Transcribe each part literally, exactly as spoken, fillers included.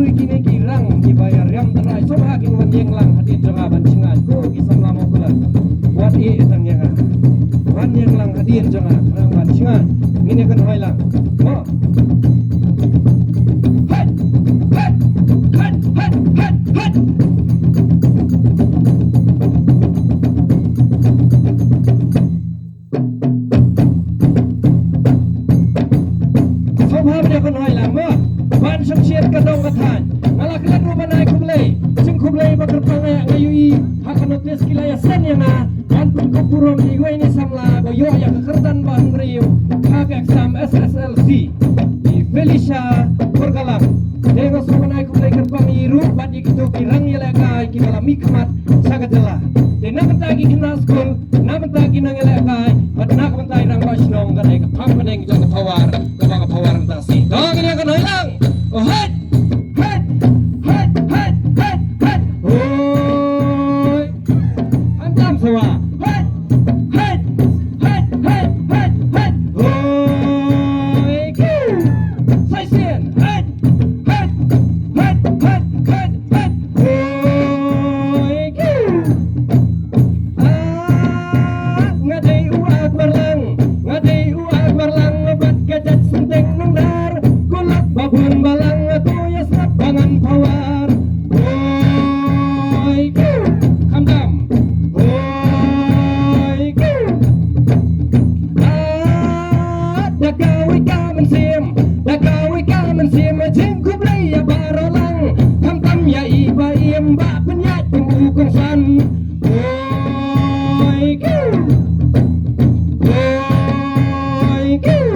Kine ki rang kiba ïa riam trai sngewbha kin wan ïeng lang hadien jong nga ban shngaiñ. Ko ki samla Mawkyrwat, wat ïeh tang ïa nga. Wan ïeng lang hadien jong nga, rang ban shngaiñ. Ngin ïa kynhoi lang. Mo. Hei! Hei! Hei! Hei! Hei! Hei! Sngewbha ban ïa kynhoi lang mo. Ban shong shet ka dong ka thaiñ. Nga la klet ruh ban ai khublei. Jingkhublei ba kyrpang eh nga ïohi ha ka notis ki la ïasend ïa nga ban pynkup burom ïa iwei na i samla ba ïoh ïa ka kyrdan ba hynriew ha ka exam S S L C. I Felicia Kurkalang. Te nga sngewbha ban ai khublei kyrpang ïa i ruh bad ïa kito ki rang ïalehkai kiba la mihkhmat sha ka jylla. Te na ka bynta ki khynnah skul, na ka bynta ki nongïalehkai bad na ka bynta i rangbah shnong ka dei ka phang pdeng jong ka Pawar kaba ka Pawar Rangtasi. To ngin ïa kynhoi lang. Oh, hei! Hei! Hei! Hei! Hei! Hei! Hoi! Khamtam sawa. Hei! Hei! Hei! Hei! Hei! Hei! Hoi! Kiu! Sa shisien. Hei! Hei! Hei! Hei! Hei! Hei! Hoi! Kiu! Ah, nga dei u Akbar Lang, nga dei u Akbar Lang, bad ka jait synteng Nongdar, ko lok ba bun balang, ko ïa sngap ba ngan Pawar. Hoi! Kiu! Khamtam. Hoi! Kiu! Ah, da kawei ka mynsiem, da kawei ka mynsiem, jingkhublei ïa baroh lang, khamtam ïa i ba im ba pynïaid kum u kongsan. Hoi! Kiu! Hoi! Kiu!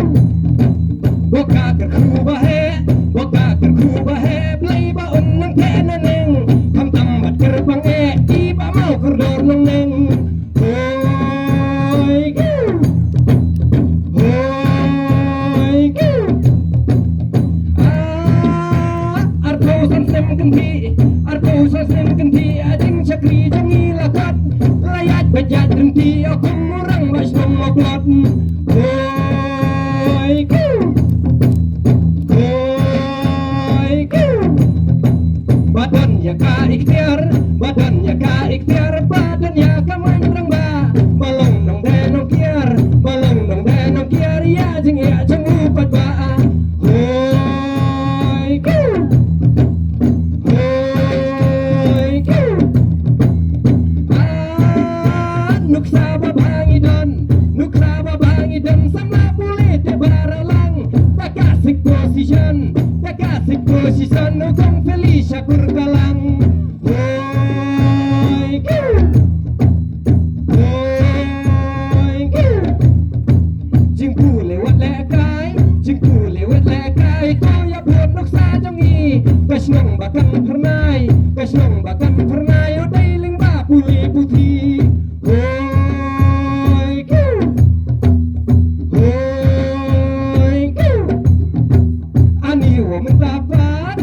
Ba ka kyrkhu ba heh, ba ka kyrkhu ba heh, Blei ba un nang theh naneng, khamtam bad kyrpang eh, i ba maw kordor nongneng. Hoi! Kiu! Hoi! Kiu! Ah, arphew san snem kynthih, arphew san snem kynthih, a jingshakri jong ngi la khot, la ïaid bad ïaid ryntih, ïa kum u rangbah shnong Mawkyrwat. Hoi! Kiu! Hoi! Kiu! Ba don ïa ka ikhtiar, ba don ïa ka ikhtiar, ba don ïa ka main rangbah, ba long nongdie nongkiar, ba long nongdie nongkiar, ïa jingïa jong u paidbah. Hoi! Kiu! Hoi! Kiu! Ah, nuksa ba bha ngi don, nuksa ba bha ngi don, samla pule te baroh lang, da ka sik position, da ka sik position, u kong Felicia Kurkalang. Hoi! Kiu! Hoi! Kiu! Jingpule wat lehkai, jingpule wat lehkai, to ïa bud nuksa jong ngi. Ka shnong ba kan phyrnai, ka shnong ba kan phyrnai, u dei lyngba pule puthi. Hoi! Kiu! Hoi! Kiu! Ani wa mynta pat,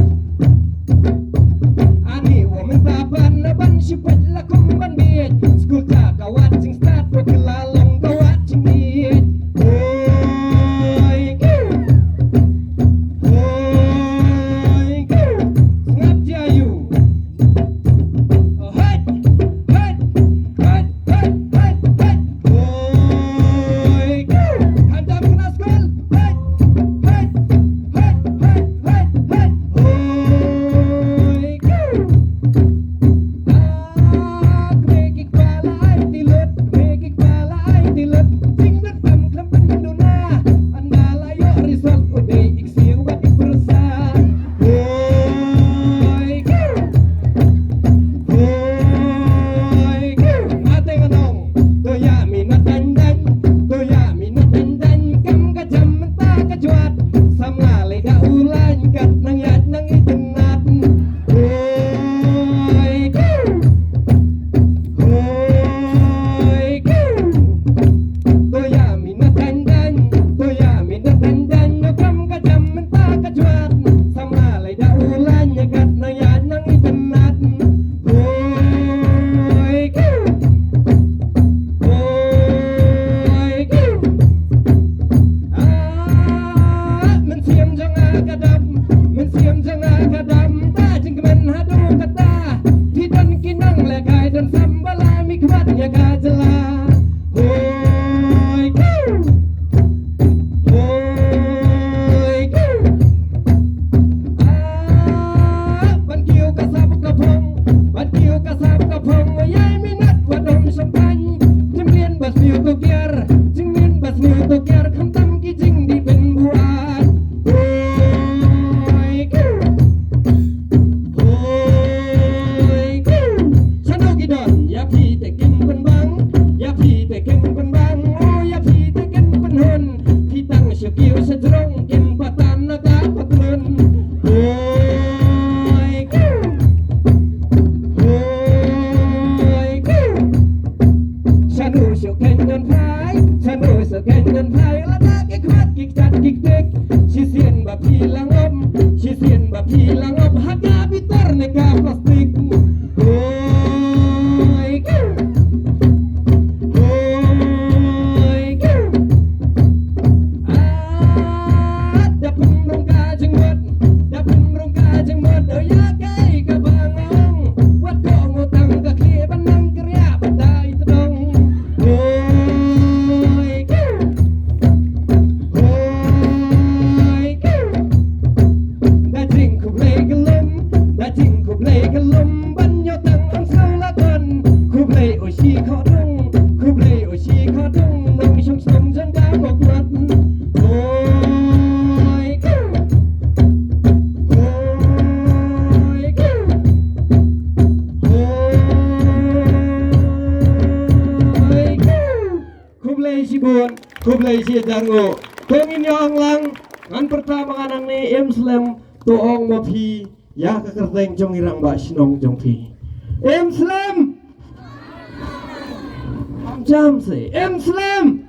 Im patan na ka patlun. Hoi, hoi, shano shu kynyon phai, shano shu kynyon phai, lada ki khmat ki kchat ki ktik. Shisien ba phi la ngop, shisien ba phi la ngop, ha ka bitar ne ka plastik. Hoi, hoi, ah, da pynrung ka jingmut, da pynrung ka jingmut, oh ïa kaei kaba nga ong, wat kohnguh tang ka khlieh ban nang kyrïah ba dei tdong. Hoi, hoi, da jingkhublei ka lum, da jingkhublei ka lum, ban ïoh tang ong sngewlakon. Khublei u shi khodong, khublei u shi khodong, nongshong shnong jong ka Mawkmat. Hoi, hoi, hoi. Khublei shibun, khublei shihajar nguh. To ngin ïa ong lang, ngan pyrta ma nga nangne, im slem, to ong ma phi ïa ka kyrteng jong i rangbah shnong jong phi. Im slem. Am jam se, im slem.